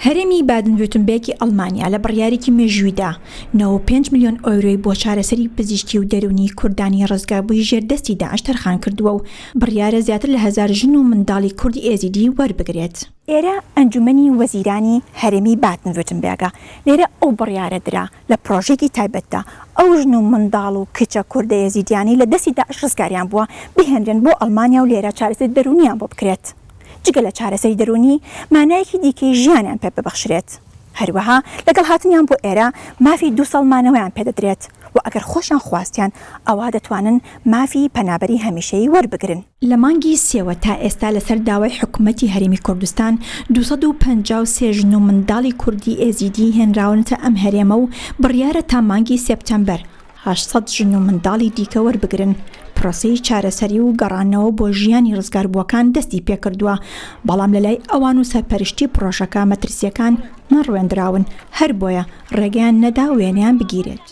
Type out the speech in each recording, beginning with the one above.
هەرێمی بادن-ڤورتمبێرگی ئەڵمانیا لە بڕیارێکی مێژوویدا 95 ملیۆن ئۆیرۆی بۆ چارەسەری پزیشکی و دەروونی کوردانی ڕزگاربووی ژێر دەستی داعش تەرخانکردووە و بڕیارە زیاتر لە هەزار ژن و منداڵی کوردی ئێزیدی وەربگرێت. ئێرە ئەنجومەنی وەزیرانی هەرێمی بادن-ڤورتمبێرگە، لێرە ئەو بڕیارە درا لە پڕۆژەیەکی تایبەتدا ئەو ژن و منداڵ و کچە کوردە ئێزیدیانەی لە دەستی داعش ڕزگاریان بووە بهێنرێن بۆ ئەڵمانیا و لێرە چارەسەری دەروونیان بۆ بکرێت. جگە لە چارەسەری دەروونی، مانایەکی دیکەی ژیانیان پێ ببەخشرێت. هەروەها لەگەڵ هاتنیان بۆ ئێرە مافی دوو ساڵ مانەوەیان پێ دەدرێت و ئەگەر خۆشیان خواستیان ئەوا دەتوانن مافی پەنابەری هەمیشەیی وەربگرن. لە مانگی سێوە تا ئێستا لەسەر داوای حکومەتی هەرێمی کوردستان 253 ژن و منداڵی کوردی ئێزیدی هێنراونەتە ئەم هەرێمە و بڕیارە تا مانگی سێپتەمبەر 800 ژن و منداڵی دیکە وەربگرن، پرۆسەی چارەسەری و گەڕانەوە بۆ ژیانی ڕزگاربووەکان دەستی پێکردووە، بەڵام لەلای ئەوان و سەرپەرشتی پرۆژەکە مەترسییەکان نەڕوێندراون، هەربۆیە ڕێگەیان نەدا وێنەیان بگیرێت.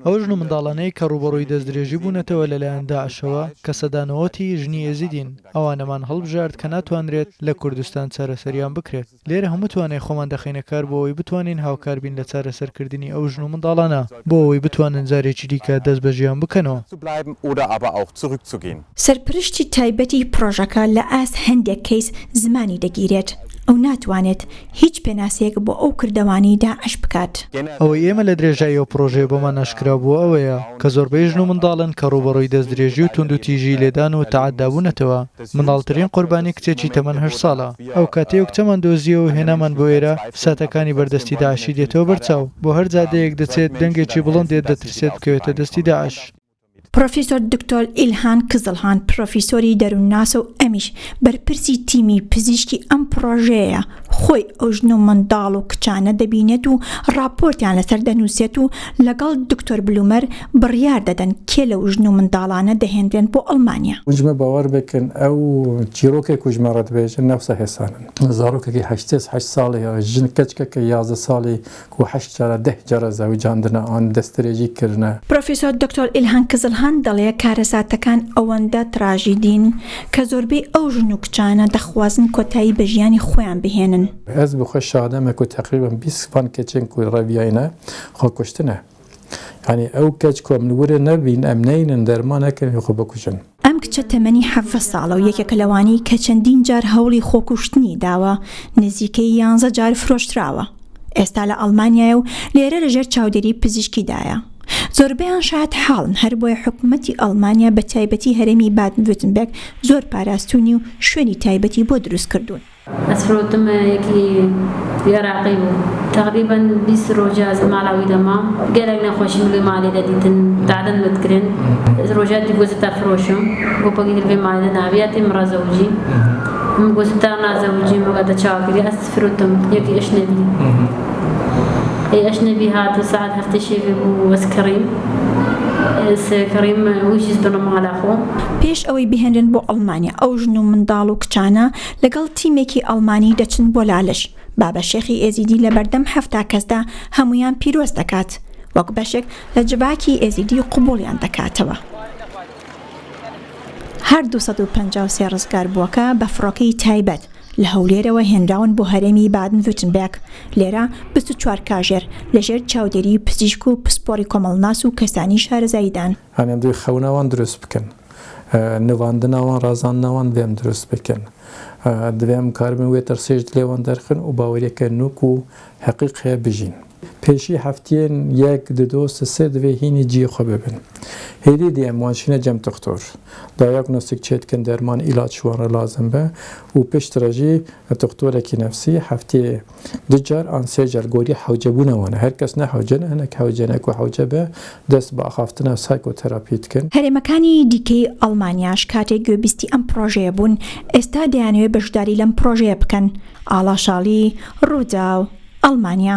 ئەو ژن و منداڵانەی کە ڕووبەڕووی دەستدرێژی بوونەتەوە لەلایەن داعشەوە کە سەدا نەوەتی ژنی ئێزیدین، ئەوانەمان هەڵبژارد کە ناتوانرێت لە کوردستان چارەسەریان بکرێت. لێرە هەموو توانای خۆمان دەخەینە کار بۆ ئەوەی بتوانین هاوکار بین لە چارەسەرکردنی ئەو ژن و منداڵانە بۆ ئەوەی بتوانن جارێکی دیکە دەست بە ژیان بکەنەوە. سەرپرشتی تایبەتی پڕۆژەکە لە ئاست هەندێک کەیس زمانی دەگیرێت، ئەو ناتوانێت هیچ پێناسەیەک بۆ ئەو کردەوانەی داعش بکات. ئەوەی ئێمە لە درێژایی ئەو پڕۆژەیە بۆمان ئاشکرا بووە ئەوەیە کە زۆربەی ژن و منداڵن کە ڕووبەڕووی دەستدرێژی و توندوتیژی، لێدان و تەعەدا بوونەتەوە. منداڵترین قوربانی کچێکی تەمەن هەشت ساڵە. ئەو کاتەی ئەو کچەمان دۆزییەوە و هێنامان بۆ ئێرە، ساتەکانی بەردەستی داعشی دێتەوە بەرچاو. بۆ هەر جادەیەک دەچێت دەنگێکی بڵند دێت دەترسێت بکەوێتە دەستی داعش. پرۆفیسۆر دکتۆر ئیلهان کزڵهان پرۆفیسۆری دەروونناسە و ئەمیش بەرپرسی تیمی پزیشکی ئەم پڕۆژەیەیە، خۆی ئەو ژن و منداڵ و کچانە دەبینێت و ڕاپۆرتیان لەسەر دەنووسێت و لەگەڵ دکتۆر بلومەر بڕیار دەدەن کێ لەو ژن و منداڵانە دەهێنرێن بۆ ئەڵمانیا. Ji me bawer bikin ew çîrokê ku ji me re dibêjin ne wisa hêsan in. Zarokekî heştês heşt salî ya jin keçikeke 11 salî ku heşt cara deh cara zewicandine an destdirêjî kirine. پرۆفیسۆر دکتۆر ئیلهان کزڵهان دەڵێ کارەساتەکان ئەوەندە تراژیدین کە زۆربەی ئەو ژن و کچانە دەخوازن کۆتایی بە ژیانی خۆیان بهێنن. Ez bi xwe şahide me ku teqrîben 20 van keçên ku reviyayne xwe kuştine. Yanî ew keç ku em li wirê nebîn, em neynin derman nekin wê xwe bikujin. ئەم کچە تەمەنی 17 ساڵە و یەکێکە لەوانەی کە چەندین جار هەوڵی خۆکوشتنی داوە، نزیکەی یانزە جار فرۆشتراوە. ئێستا لە ئەڵمانیایە و لێرە لەژێر چاودێری پزیشکیدایە. زۆربەیان شایەتحاڵن، هەربۆیە حکومەتی ئەڵمانیا بە تایبەتی هەرێمی بادن-ڤورتمبێرگ زۆر پاراستوونی و شوێنی تایبەتی بۆ دروستکردوون. Ez firotim yekî Iraqî bû. Teqrîben 20 roja ez li mala wî de mam. Gelek nexweşî min li malê de dîtin, te'den min dikirin. Ez roja dî got te firoşim. Got pekî li vê malê de nabî tê min re zewicî. Min got te nazewicî min got te çawa kirî ez firotim yekî eşnebî. Ê eşnebî hat saet heftê şêvê bû ez kirîm. Ez kirîm wî jî ez birim mala xwe. پێش ئەوەی بهێنرێن بۆ ئەڵمانیا ئەو ژن و منداڵ و کچانە لەگەڵ تیمێکی ئەڵمانی دەچن بۆ لالش، بابە شێخی ئێزیدی لەبەردەم 70 کەسدا هەموویان پیرۆز دەکات، وەک بەشێک لە جڤاکی ئێزیدی قبوڵیان دەکاتەوە. هەر 253 ڕزگاربووەکە بە فڕۆکەی تایبەت لە هەولێرەوە هێنراون بۆ هەرێمی بادن-ڤورتمبێرگ، لێرە 24 کاژێر لەژێر چاودێری پزیشک و پسپۆڕی کۆمەڵناس و کەسانی شارەزاییدان. Yanî em divê xewna wan dirust bikin. Nivandina wan, razandina wan divê em dirust bikin. Divê em karibin wê tirsê ji dilê wan derxin û baweriyeke nû ku heqîq heye bijîn. Pêşî heftiyên yek, du, du, sê divê hînî ciyê xwe bibin. Hêdî dî em wan şîne cem doktor. Diagnostik çêdikin derman îlaç ji wan re lazim be û piştre jî doktorekî nefsî heftiyê du car an sê car gorî hewcebûna wan e. Her kes ne hewce ne, hinek hewce ne ku hewce be dest bi axaftina psîkoterapî dikin. هەرێمەکانی دیکەی ئەڵمانیاش کاتێک گوێبیستی ئەم پڕۆژەیە بوون، ئێستا دەیانەوێت بەشداری لەم پڕۆژەیە بکەن. ئاڵا شاڵی، ڕووداو، ئەڵمانیا.